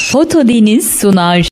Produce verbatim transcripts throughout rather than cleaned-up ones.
Fotodeniz sunar.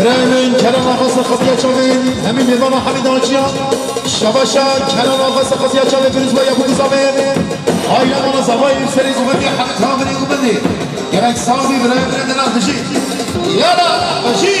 Kerem Axa Seqatiya Çavên, hemî mêvana Hemîd Aciya. Şabaşa Kerem Axa Seqatiya Çavên, Firûz Baya Bûkuzavên. Aile mala zavayê serê zûmetê heta minê ku bindê. Gerek sax bî, birayê, birayê, dela dijî. Yala, bijî.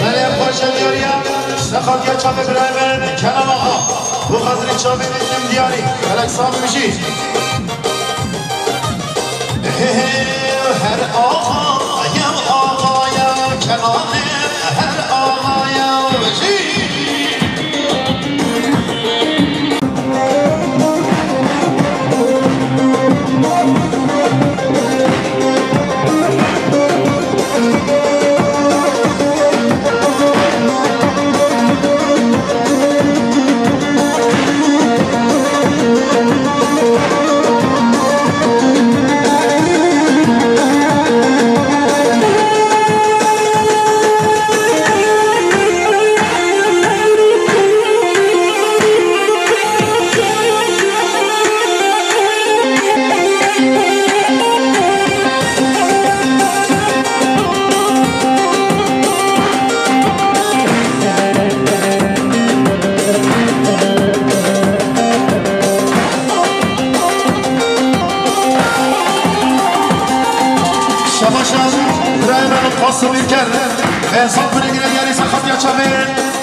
Belê, xweş e diyariya. Seqatiya çavê birayê min Kenan Axa. Bo xatirê çavê min tim diyarî. Gelek sax bimijî. He he, her axa ye, axa ye, Kenanê her axa ye. Bijî. Şabaşa birayê min Qasim Ülker. Erzak binigire diyarî Seqatiya çavê.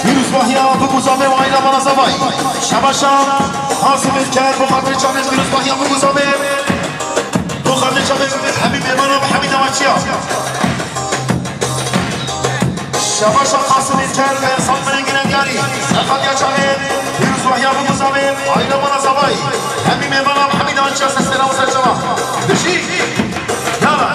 Pîrozbahiya Bûkuzavê û aîla Barazavay. Şabaşa Qasim Ülker, bo xatirê çavê pîrozbahiya Bûkuzavê. Bo xatirê çavê hemî mêvana Hemîd Aciya. Şabaşa Qasim Ülker, Erzak binigire diyarî Seqatiya çavê. Pîrozbahiya Bûkuzavê, aîla Barazavay. Hemî mêvana Hemîd Aciya. Çasa selam ser çava. Bijî. Yala.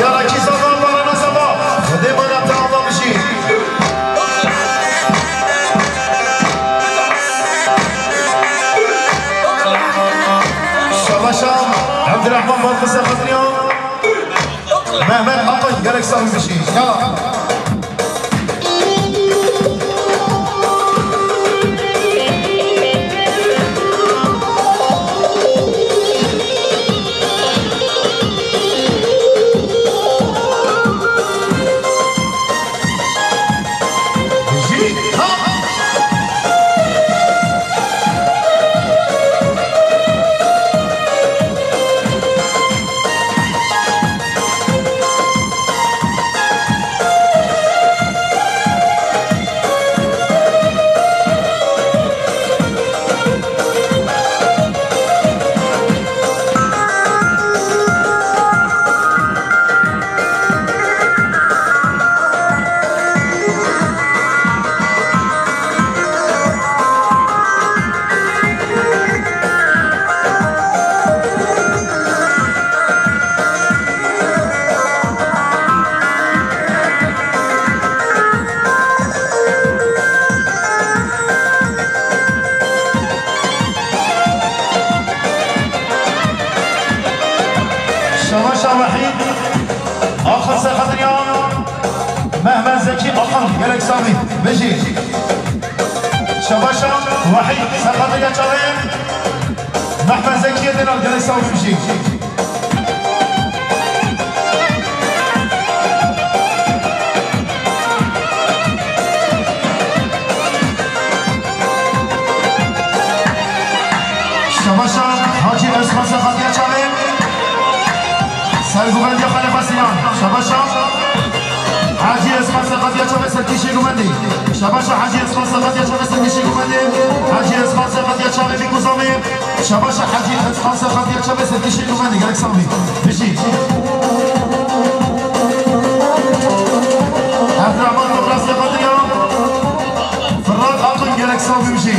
Yara kî zava, bala nazava. Xwedê bala te ava bijî. Şabaşa Abdurrahman Balkısa Xatriya. Mehmet Akın, gerek sağ bijî. Yala. Şabaşa Wehîd, Axin Serxediriya, Mehmet Zekî Axin, gelek savî, bijî. Şabaşa Wehîd, Serxediriya çavê, Mehmet Zekî Dênal, gelek savî, bijî. Şabaşa Hacî Esma Sexatiya çavê. Serguvendiya Xalifa Sinan. Şabaşa Hacî Esma Sexatiya çavê serkişê guvendî. Şabaşa Hacî Esma Sexatiya çavê serkişê guvendî. Hacî Esma Sexatiya çavê bî kuzamê. Şabaşa Hecî Esma Sexatiya çavê serkişê guvendî, gelek savî. Bijî. Abdurrahman Toprak Sexatiya. Fırat Akın, gelek savî, bijî.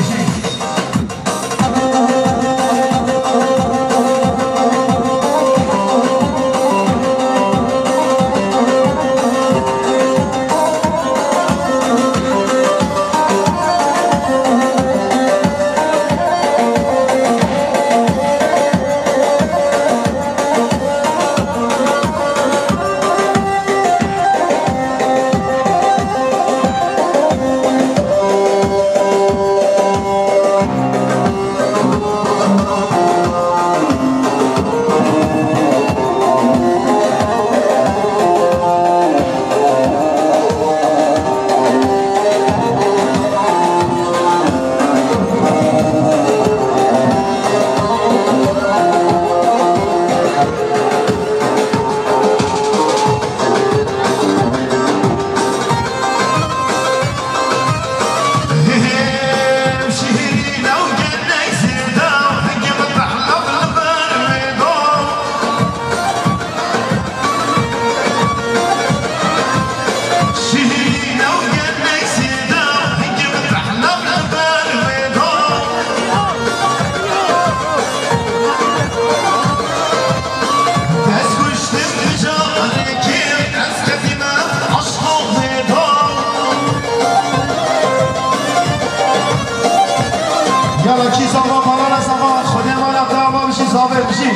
Yala kî zava, malana zava, Xwedê mala te ava bijî, zavê bijî.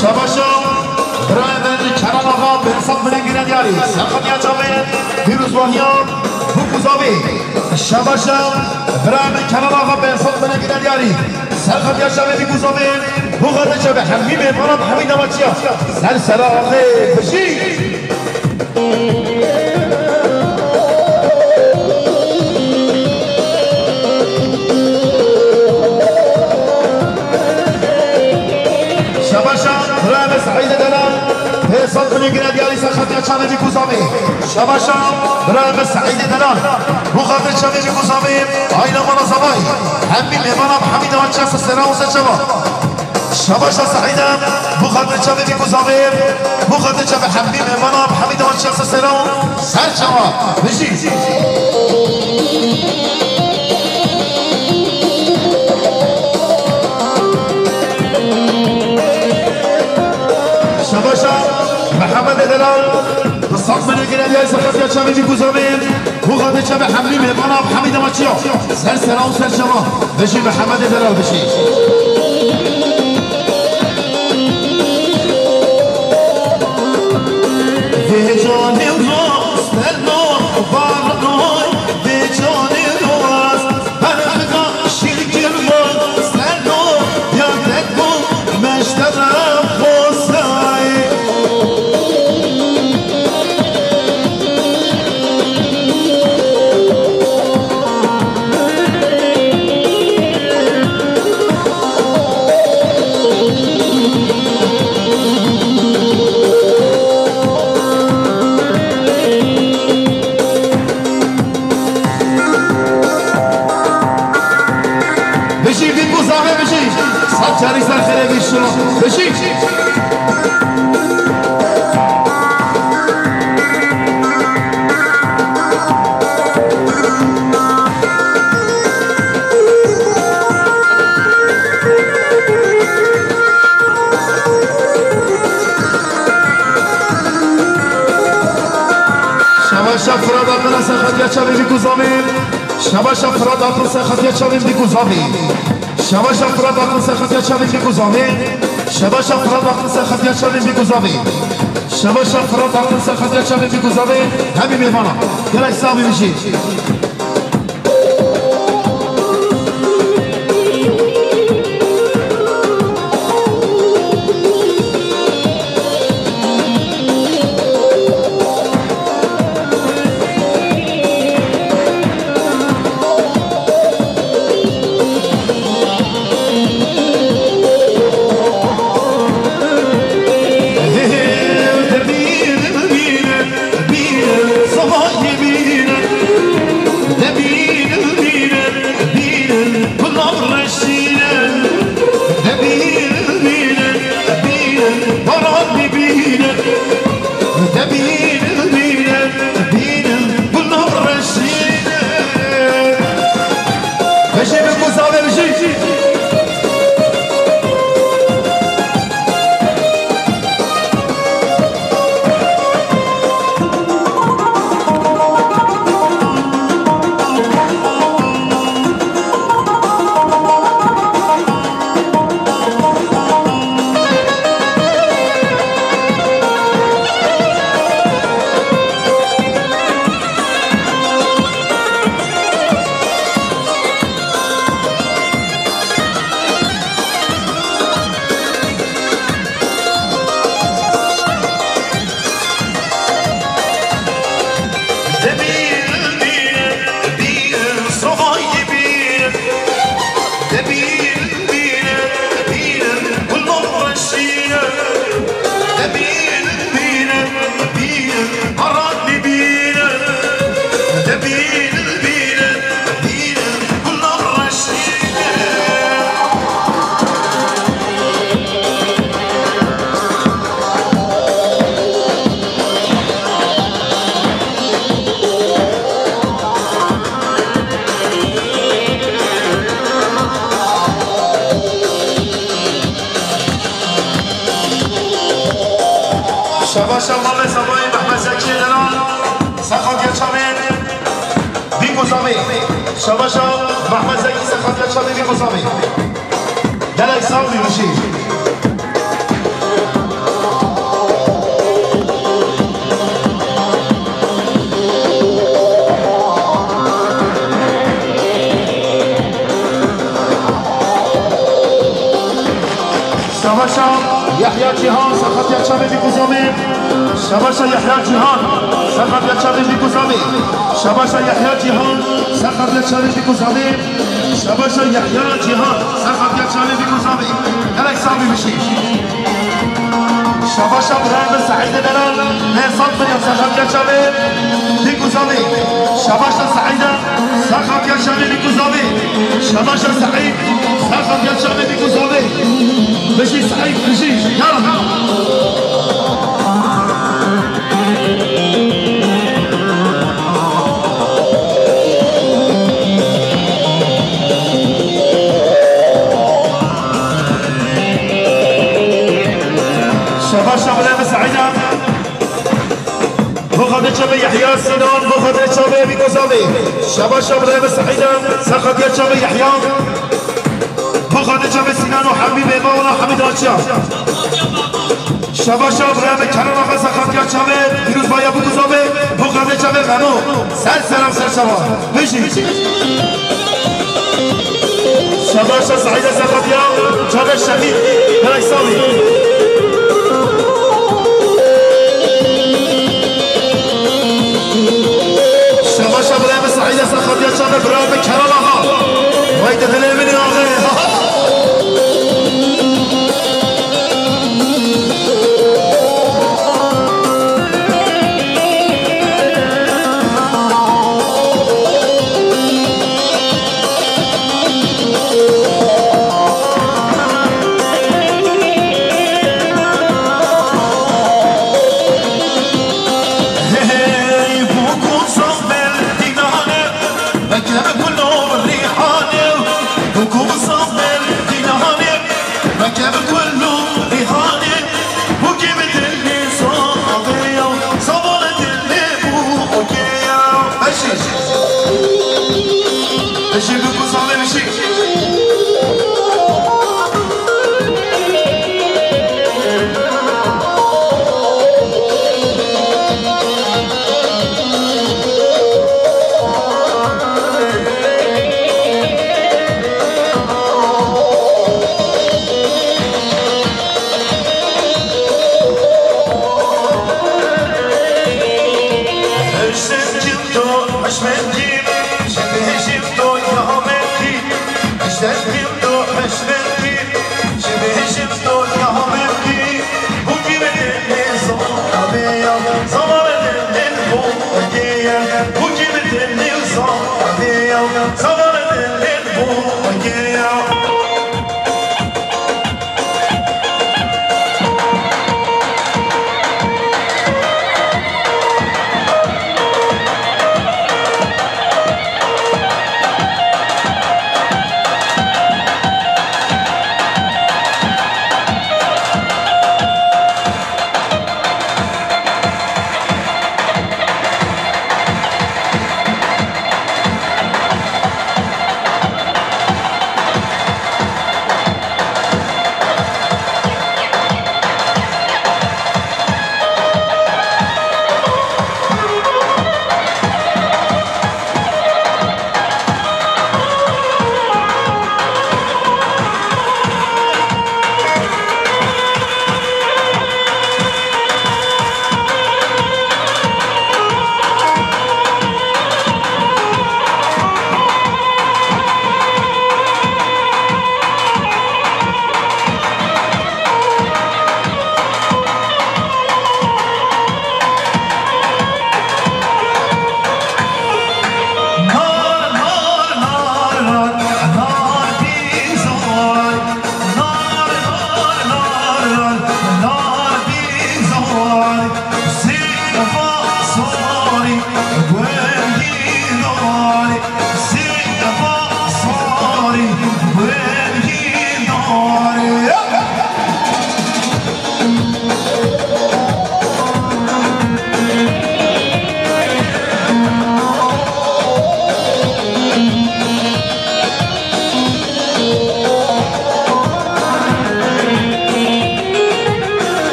Şabaşa birayê me Kenan Axa, Behzad Binê Gine Diyarî, serxetiya çavê Pîrozbahiya Bûk û Zavê. Şabaşa birayê me Kenan Axa, Behzad Binê Gine Diyarî, serxetiya çavê Bûk û Zavê, bûk û Zavê çavê hemî mêvana, hemî dawaçiya. Ser sera axê bijî. Şabaşa birayê me Seîdê Delal, Behzad Binê Gine Diyarî, serxetiya çavê Bûk û Zavê. Şabaşa birayê me Seîdê Delal, bûk û Zavê çavê Bûk û Zavê, ayna mala zavayî. Hemî mêvana, hemî dawaçiya, ser sera û ser çava. Şabaşa Seîdê, bûk û Zavê çavê Bûk û Zavê, bûk û Zavê çavê hemî mêvana, hemî dawaçiya, ser sera û ser çava. Bijî. Şabaşa Mehemedê Delal, Behzad Binê Gine Diyarî, serxetiya çavê Bûk û Zavê, bûk û Zavê çavê hemî mêvana, hemî dawaçiya. Ser sera û ser çava. Bijî Mehemedê Delal, bijî. Vê canê rast, Serno, Barnoy, vê canê rast, Berxika, Şirgirvan, Serno, ya Tekbû, Meştere, Xosay. Bijî Bîk û Zavê, bijî. Sed carî ser xêrê bî şino. Bijî. Şabaşa Firat Akın, serxetiya çavê Bîk û Zavê. Şabaşa Firat Akın, serxetiya çavê Bîk û Zavê. Şabaşa Firat Akın, serxetiya çavê Bîk û Zavê. Şabaşa Firat Akın, serxetiya çavê Bîk û Zavê. Şabaşa Firat Akın, serxetiya çavê Bîk û Zavê. Hemî mêvana. Gelek sax bî, bijî. Bijî Bîk û Zavê, bijî. Şabaşa Mehmet Zekî Delal, Sexatiya Çavê, Bîkûzamê. Şabaşa Mehmet Zekî, Sexatiya Çavê, Bîkûzamê. Gelek sağ ol, Bîbişî. Şabaşa Yahya Cihan, Sexatiya Çavê, Bîkûzamê. Şabaşa Yahya Cihan, Sexatiya Çavê, Bîkûzamê. Şabaşa Yahya Cihan, Sexatiya Çavê, Bîkûzamê. Şabaşa Yahya Cihan, Sexatiya Çavê, Bîkûzamê. Gelek sağ ol, Bîbişî. Şabaşa birayê min Seîdê Delal, Nêsat Miryem, Sexatiya Çavê, Bîkûzamê. Şabaşa Seîda, Sexatiya Çavê, Bîkûzamê. Şabaşa Seîd, Sexatiya Çavê, Bîkûzamê. Bijî Seîd, bijî. Ya Rab. Şabaşa birayê min Seîda. Bo Xatirê Çavê Yahya Sinan, bo Xatirê Çavê Bîkûzamê. Şabaşa birayê min Seîda, Sexatiya Çavê Yahya. Bo Xatirê Çavê Sinan û Hemî Bêba, wala Hemî Daçiya. Şabaşa birayê min Kerem Axa, Sexatiya Çavê, Pîrozbaya Bîkûzamê. Bo Xatirê Çavê Memo. Ser seran ser çava. Bijî. Şabaşa Seîda, Sexatiya Çavê Şemî. Gelek sağ ol. Şabaşa birayê min Seîda, Sexatiya Çavê, birayê min Kerem Axa. Vay de dilê min axê.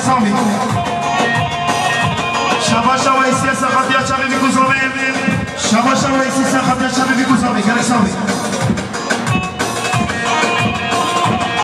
Samî. Şabaşa Weysî, seqetiya çavê vî ku Samî. Şabaşa Weysî, seqetiya çavê vî ku Samî. Gelek Samî.